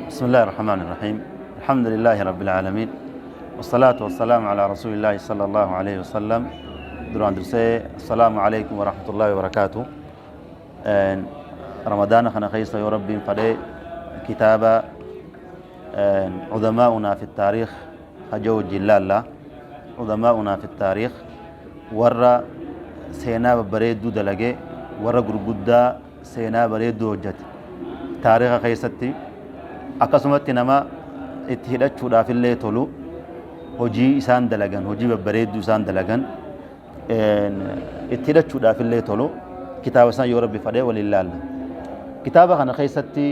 بسم الله الرحمن الرحيم. الحمد لله رب العالمين، والصلاة والسلام على رسول الله صلى الله عليه وسلم. Duraan dursee، السلام عليكم ورحمة الله وبركاته. رمضان kana keessa yoo Rabbiin fedhe kitaaba عظماؤنا في التاريخ hajoo wajjin laalla. عظماؤنا في التاريخ، warra seenaa babbareedduu dalagee, warra gurguddaa seenaa bareedduu hojjete taariika keessatti, akkasumatti nama itti hidhachuudhaaf illee tolu, hojii isaan dalagan, hojii babbareedduu isaan dalagan itti hidhachuudhaaf illee tolu, kitaaba isaan yoo Rabbi fedhee waliin laalla. Kitaaba kana keessatti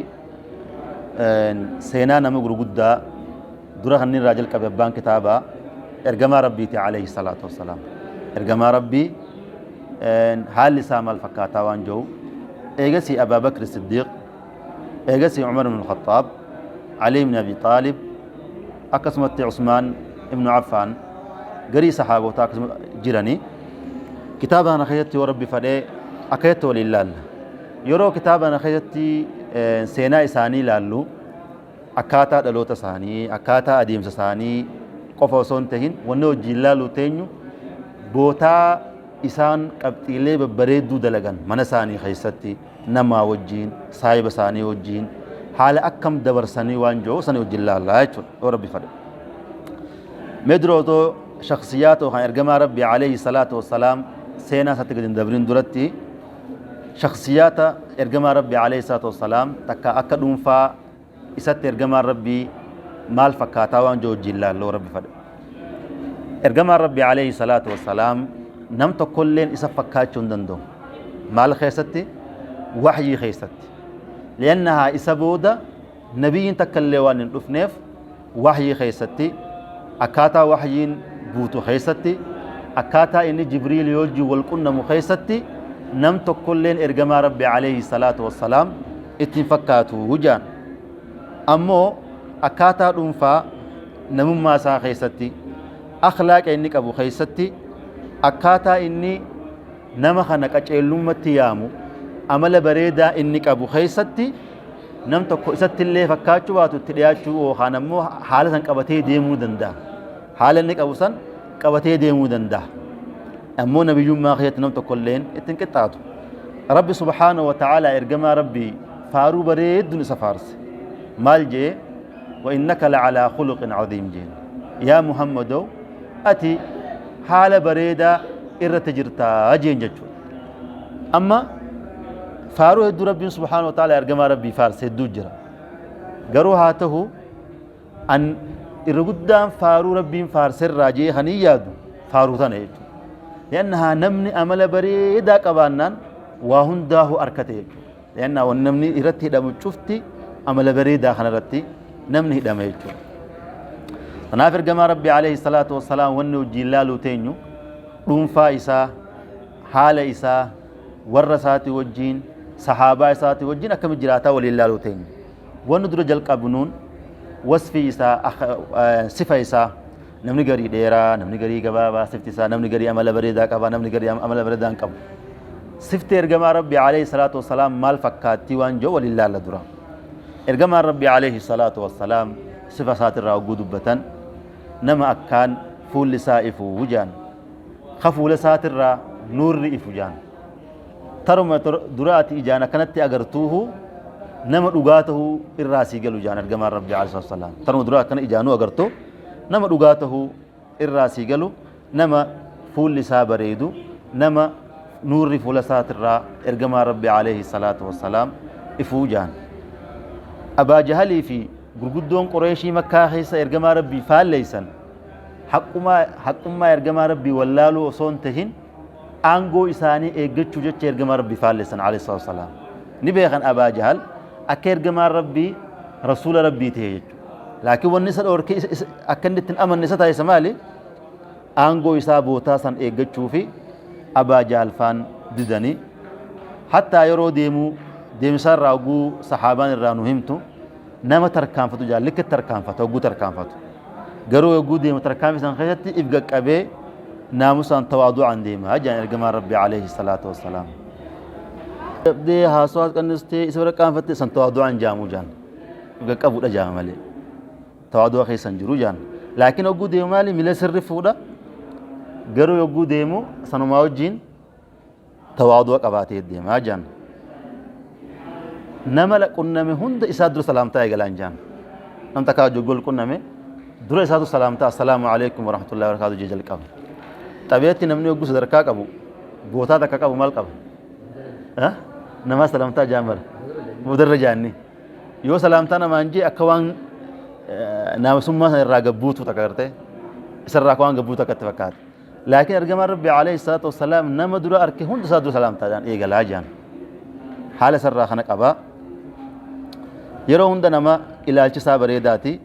seenaa nama gurguddaa dura kan irraa jalqabe abbaan kitaabaa ergamaa Rabbiiti عليه الصلاة والسلام. Ergamaa Rabbii haalli isaa maal fakkaataa waan jiru, eegasii Abaa Bakr Siddiiq, eegasii Umar ibn Khattaab, Ali ibn Abi Xaalib, akkasumatti Usmaan ibn Affaan, garii sahaabotaa akkasuma jiranii. Kitaaba kana keessatti yoo Rabbi fedhee akkasitti waliin laalla. Yeroo kitaaba kana keessatti seenaa isaanii ilaallu, akkaataa dhaloota isaanii, akkaataa adeemsa isaanii qofa osoo hin tahin, wanni wajjin ilaallu teenyu bootaa isaan qabxiilee babbareedduu dalagan, mana isaanii keessatti namaa wajjin, saahiba isaanii wajjin haala akkam dabarsanii waan jiru sanii wajjin laallaa jechuudha yoo Rabbi fedhe. Mee dura otoo shakhsiyaata yookaan ergamaa Rabbii عليه الصلاة والسلام seenaa isaatti gadi hin dabrin duratti, shakhsiyaata ergamaa Rabbii عليه الصلاة والسلام takka akka dhuunfaa isatti ergamaan Rabbii maal fakkaataa waan jiru wajjin laalloo Rabbi fedhe. Ergamaan Rabbii عليه الصلاة والسلام nam tokkolleen isa fakkaachuu hin danda'u. Maal keessatti? Waxyii keessatti. لأنها isa booda nabiyyiin takka illee waan hin dhufneef, waxyii keessatti, akkaataa waxyiin buutu keessatti, akkaataa inni Jibriil wajjin wal qunnamu keessatti nam tokkolleen ergamaa Rabbi عليه الصلاة والسلام ittiin fakkaatu hujaan. Ammoo akkaataa dhuunfaa namummaa isaa keessatti, akhlaaqa inni qabu keessatti, akkaataa inni nama kana qaceellummatti yaamu, amala bareedaa inni qabu keessatti nam tokko isatti illee fakkaachuu baatu itti dhiyaachuu yookaan ammoo haala san qabatee deemuu danda'a. Haala inni qabu san qabatee deemuu danda'a. Ammoo nabiyyummaa keessatti nam tokko illeen ittiin qixxaatu. Rabbi سبحانه وتعالى ergamaa Rabbii faaruu bareedduun isa faarse. Maal jee? وإنك لعلى خلق عظيم jeen. Yaa Muhammadoo, ati haala bareedaa irratti jirtaa jeen jechuudha. Amma faaruu hedduu Rabbiin سبحانه وتعالى ergamaa Rabbii faarse hedduu jira. Garuu haa ta'u, an irra guddaan faaruu Rabbiin faarserraa jee kan hin yaadu faaruu tana jechuudha. لأنها namni amala bareedaa qabaannaan waa hundaahu arkate jechuudha. لأنها wanni namni irratti hidhamu cufti amala bareedaa kanarratti namni hidhama jechuudha. Kanaaf ergamaa Rabbii عليه الصلاة والسلام wanni wajjin laaluu teenyu dhuunfaa isaa, haala isaa, warra isaatii wajjin, sahaabaa isaatii wajjin akkamitti jiraataa waliin laaluu teenyu. Wanni dura jalqabnuun wasfii isaa, sifa isaa. Namni garii dheeraa, namni garii gabaabaa sifti isaa, namni garii amala bareedaa qaba, namni garii amala bareedaa hin qabu. Sifti ergamaa Rabbii عليه الصلاة والسلام maal fakkaattii waan jiru waliin laalla dura. Ergamaan Rabbii عليه الصلاة والسلام sifa isaatirraa hogguu dubbatan, nama akkaan fuulli isaa ifu jaan. Ka fuula isaatirraa nuurri ifu jaan. Taruma dura ati ijaan akkanatti agartuuhu nama dhugaa tahuu irraa sii galu jaan ergamaan Rabbii عليه الصلاة والسلام. Taruma dura akkana ijaanuu agartu nama dhugaa tahuu irraa sii galu, nama fuulli isaa bareedu, nama nuurri fuula isaatirraa ergamaa Rabbii عليه الصلاة والسلام ifuu jaan. Abaa Jahalii fi gurguddoon Qureeshii Makkaa keessa ergamaa Rabbii faalleeysan haqqummaa ergamaa Rabbii wallaaluu osoo hin tahin, aangoo isaanii eeggachuu jecha ergamaa Rabbii faalleessan عليه الصلاة والسلام. Ni beekan Abaa Jahal akka ergamaan Rabbii rasuula Rabbii ta'e jechuudha. Laakiin wanni isa dhoorke, akka inni ittiin amanne isa taasisa maali? Aangoo isaa bootaa san eeggachuu fi Abaa Jahal faan didanii, hattaa yeroo deemuu deemsa irraa hogguu sahaabaan irraa nu himtu, nama tarkaanfatu jaallikki tarkaanfata hogguu tarkaanfatu. Garuu hogguu deemu tarkaanfii san keessatti if qaqqabee naamusaan tawaadu'aan deema jaan ergamaan Rabbii عليه الصلاة والسلام. Dhabdee haasawaa qannistee isa bira qaanfatte san tawaadu'aan jaamuu jaan. Qaqqabuudha jaama malee. Tawaadu'a keessa hin jiru jaan. Laakiin hogguu deemu maali miila sirri fuudha. Garuu yogguu deemu sanumaa wajjin tawaadu'a qabaatee deemaa jaan. Nama qunname hunda isaa dura salaamtaa eegalaan jaan. Nam takkaa wajjin gol qunname dura isaatu salaamtaa assalaamu alaikum warahmatullahi wabarakaatu jee jalqaba. Xabi'atti namni yogguu sadarkaa qabu gootaa takka qabu maal qaba? Namaa salaamtaa jaan bara. Boodarra jaanni. Yoo salaamtaa namaan jee akka waan naamusummaa sana irraa gabbuutu takka gartee isarraa akka waan gabbuutu akka itti fakkaata. Laakiin ergamaan Rabbi alayhi salaatu wassalaam nama dura arke hunda isaa dura salaamtaadhaan eegalaa jaan. Haala isarraa kana qabaa. Yeroo hunda nama ilaalchi isaa bareedaati.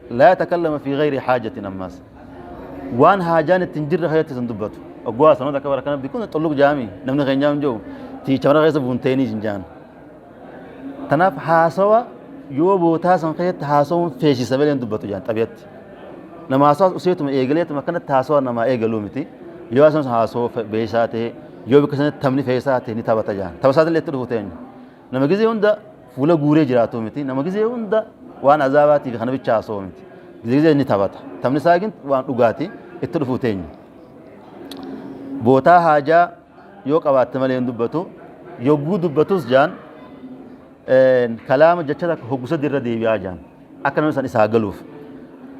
Laa yatakallama fi ghayri haajatin ammaas. Waan haajaan itti hin jirre keessatti hin dubbatu. Oggaa sanoota akka bara kana bikkuun xulluq jaami namni keenyaa hin jiru tiicha mana keessa buunteenii hin jaan. Tanaaf haasawa yoo bootaa san keessatti haasawuun feesisa malee hin dubbatu jaan xabiyatti. Nama haasawa useetuma eegaleetuma akkanatti haasawa namaa eegaluu miti. Yoo haasawaan sun haasawa beesaa ta'e yoo bakka sanatti taphni feesaa ta'e ni taphata jaan. Tapha isaatillee itti dhufu ta'e nama gizee hunda fuula guuree jiraatu miti. Nama gizee hunda waan azaabaatii fi kana bicha haasawu miti. Gizee gizee ni taphata. Taphni isaa gin waan dhugaati itti dhufu teenya. Bootaa haajaa yoo qabaatte malee hin dubbatu. Yogguu dubbatus jaan kalaama jecha takka hoggu sadi irra deebi'aa jaan. Akka namni san isaa galuuf.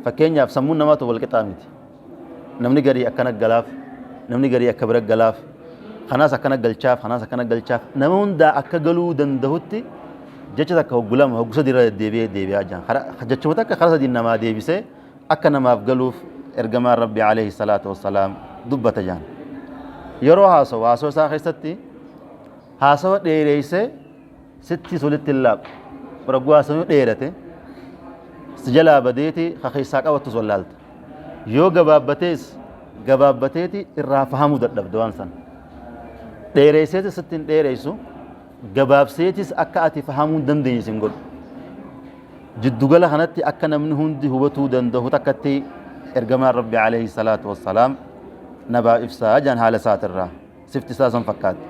Fakkeenyaaf sammuun namaatu wal qixaa miti. Namni garii akkana galaaf, namni garii akka bira galaaf, kanaas akkana galchaaf, kanaas akkana galchaaf. Nama hundaa akka galuu dandahutti jecha takka hoggu lama hoggu sadi irra deddeebi'ee deebi'aa jaan. Jechuma takka karaa sadiin namaa deebisee akka namaaf galuuf ergamaan Rabbi alayhi salaatu wassalaam dubbata jaan. Yeroo haasawu haasawa isaa keessatti haasawa dheereessee sittis walitti hin laaqu. Ragguu haasawni dheerate si jalaa badeeti ka keessaa qabattus wallaalta. Yoo gabaabbatees gabaabbateeti irraa fahamuu dadhabda waan san. Dheereesseetis sitti hin dheereessu gabaabseetis akka ati fahamuu hin dandeenye sin godhu. Jiddugala kanatti akka namni hundi hubatuu danda'u takkatti ergamaan Rabbi alayhi salaatu wassalaam nabaa ibsaa jaan haala isaatirraa. Sifti isaa san fakkaatti.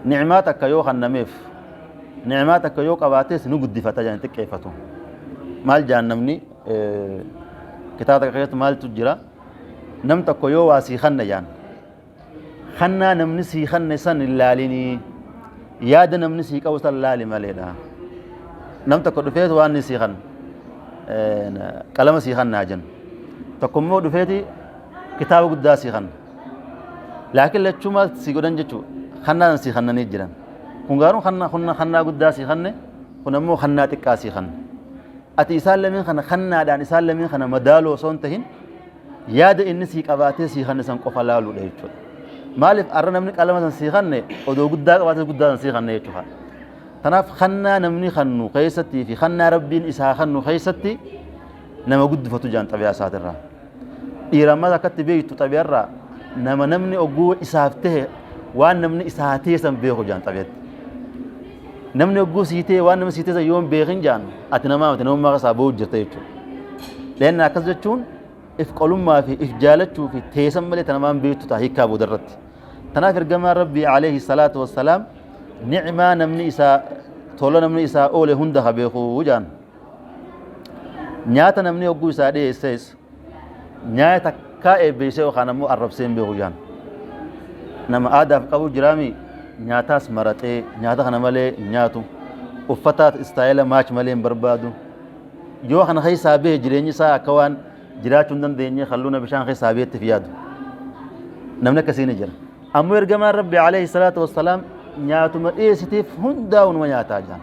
Ni'maa takka yoo kannameef ni'maa takka yoo qabaates ni guddifata jaan xiqqeeffatu. Maal jaan namni kitaaba takka keessatti maaltu jira nam tokko yoo waa sii kanna jaan Kannaa namni sii kanne san hin laalinii. Yaada namni sii qabu san laali maleedha. Nam tokko dhufeet waan inni sii kanne qalama sii kannaa jenna. Tokko immoo dhufeeti kitaaba guddaa sii kanna. Laakiin lachuu maal sii godhan jechuudha. Kannaa san sii kannanii jiran. Kun garuu kannaa guddaa sii kanne kun ammoo kannaa xiqqaa sii kanne. Ati isaan lameen kana kannaadhaan isaan lameen kana madaaluu osoo hin tahin yaada inni sii qabaatee sii kanne san qofa laaluudha jechuudha. Maaliif arra namni qalama san sii kanne odoo guddaa qabaatee guddaa san sii kanne jechuudha. Kanaaf kannaa namni kannu keessattii fi kannaa rabbiin isaa kannu keessatti nama guddifatu jaan xabiyaa isaatirraa. Dhiira ammas akkatti beektu xabiyaarraa nama namni ogguu isaaf tahe waan namni isaa ta'e san beeku jaan xabiyaatti. Namni ogguu sii ta'e waan namni sii ta'e san yoo hin beekin jaan ati namaa miti namummaa keessaa ba'uu jirta jechuudha. Leenna akkas jechuun if qolummaa fi if jaalachuu fi teessan malee ta namaan beektu ta'a hiikkaa booda irratti. Tanaaf ergamaan Rabbii alayhi salaatu wassalaam ni'maa namni isaa tola namni isaa oole hunda ha beekuu jaan. Nyaata namni hogguu isaa dhiyeessees nyaata takkaa eebbeessee yookaan ammoo arrabsee hin beeku jaan. Nama aadaaf qabu jiraami nyaataas maraxee nyaata kana malee hin nyaatu. Uffataas istaayila maach malee hin barbaadu. Yoo kana keessaa bahe jireenyi isaa akka waan jiraachuu hin dandeenye halluuna bishaan keessaa bahetti fi yaadu. Namni akkasii ni jira. Ammoo ergamaan Rabbi alayhi salaatu wassalaam nyaatuma dhiyeessiteef hundaa unuma nyaataa jaan.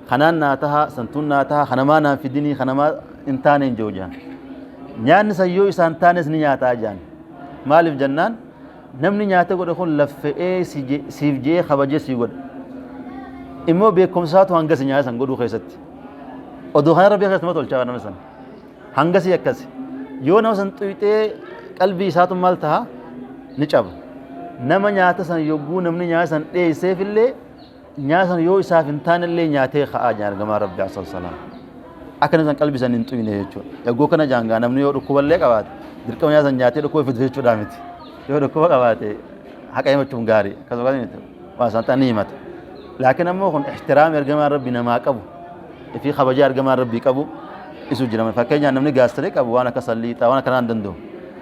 Kanaan naa taha, santuun naa taha, kanamaa naan fidinii, kanamaa hin taane hin jiru jaan. Nyaanni san yoo isaan taanes ni nyaataa jaan. Maaliif jennaan namni nyaata godhe kun laffe'ee siif je'ee kabajee sii godhe. Immoo beekumsaatu hangasi nyaata san godhuu keessatti. Oduu kana rabbii keessatti tolchaa nama san. Hangasii akkasi. Yoo nama san xuyxee qalbii isaatu maal taha ni caba. Nama nyaata san yogguu namni nyaata san dhiyeesseef illee nyaata san yoo isaaf hin taane illee nyaatee ka'aa jaan ergamaa rabbi asal salaam. Akka nama san qalbii san hin xuyne jechuudha. Yogguu kana jaangaa namni yoo dhukkuba illee qabaate dirqama nyaata san nyaatee dhukkuba fidu jechuudha miti. Yoo dhukkuba qabaate haqa himachuun gaarii. Akkasuma miti. Waan isaan ta'an ni himata. Laakiin ammoo kun ihtiraama ergamaan rabbi namaa qabu. fi kabajaa ergamaan rabbii qabu isu jira. Fakkeenyaaf namni gaastirii qabu waan akka salliixaa waan akkanaa hin danda'u.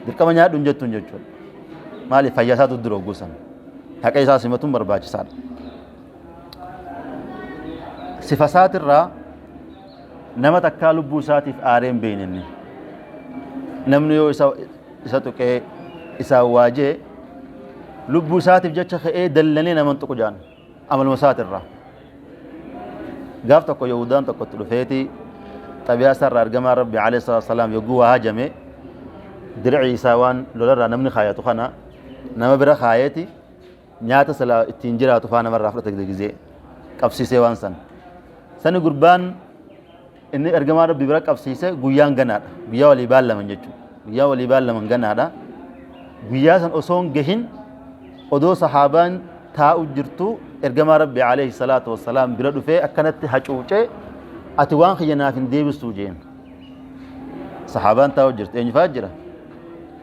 Dirqama nyaadhu hin jettuun jechuudha. Maaliif fayyaa isaatu dura hogguu sana. Haqa isaa simatuun barbaachisaadha. Sifa isaatirraa nama takkaa lubbuu isaatiif aaree hin beekne inni. Namni yoo isa isa tuqee isaan waajee lubbuu isaatiif jecha ka'ee dallanee nama hin tuqu jaan amaluma isaatirraa. Gaaf tokko Yahudaan tokkotti dhufeeti xabiyaa isaarraa ergamaa Rabbi alayhi salaatu wasalaam yogguu waa hajame dircii isaa waan lolarraa namni kaayatu kana nama bira kaayeeti nyaata silaa ittiin jiraatu faa namarraa fudhate gizee qabsiisee waan san. Sani gurbaan inni ergamaa Rabbi bira qabsiise guyyaan ganaadha. Guyyaa walii baallaman jechuudha. Guyyaa walii baallaman ganaadha. Guyyaa san osoo hin gahin odoo sahaabaan taa'u jirtu ergamaa Rabbi alayhi salaatu wassalaam bira dhufee akkanatti hacuucee ati waan kiyya naaf hin deebistuu jeen. Sahaabaan taa'u jirtu eenyu fa'aa jira?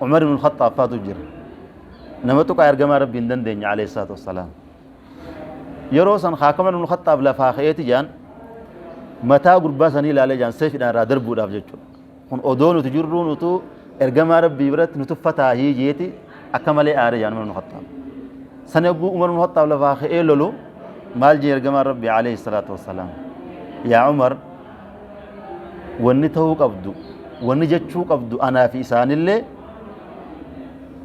Umar ibn Khattaab fa'aatu jira. Nama tuqaa ergamaa Rabbi hin dandeenye alayhi salaatu wassalaam. Yeroo san haakama ibn Khattaab lafaa ka'eeti jaan mataa gurbaa sanii ilaalee jaan seefidhaan irraa darbuudhaaf jechuudha. Kun odoo nuti jirruu nutu ergamaa Rabbii biratti nu tuffataa hiijeeti akka malee aare jaan Umar ibn Khattaab. Sana yogguu Umar ibn Khattaab lafaa ka'ee lolu maal jee ergamaan Rabbii alayhi salaatu wassalaam. Yaa Umar wanni ta'uu qabdu wanni jechuu qabdu anaa fi isaanillee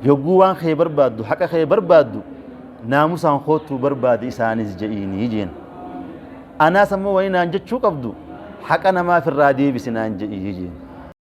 Yogguu waan kee barbaaddu, haqa kee barbaaddu, naamusaan koottuu barbaadi isaanis je'iinii jeen. Anaas ammoo wani naan jechuu qabdu, haqa namaaf irraa deebisi naan je'ii jeen.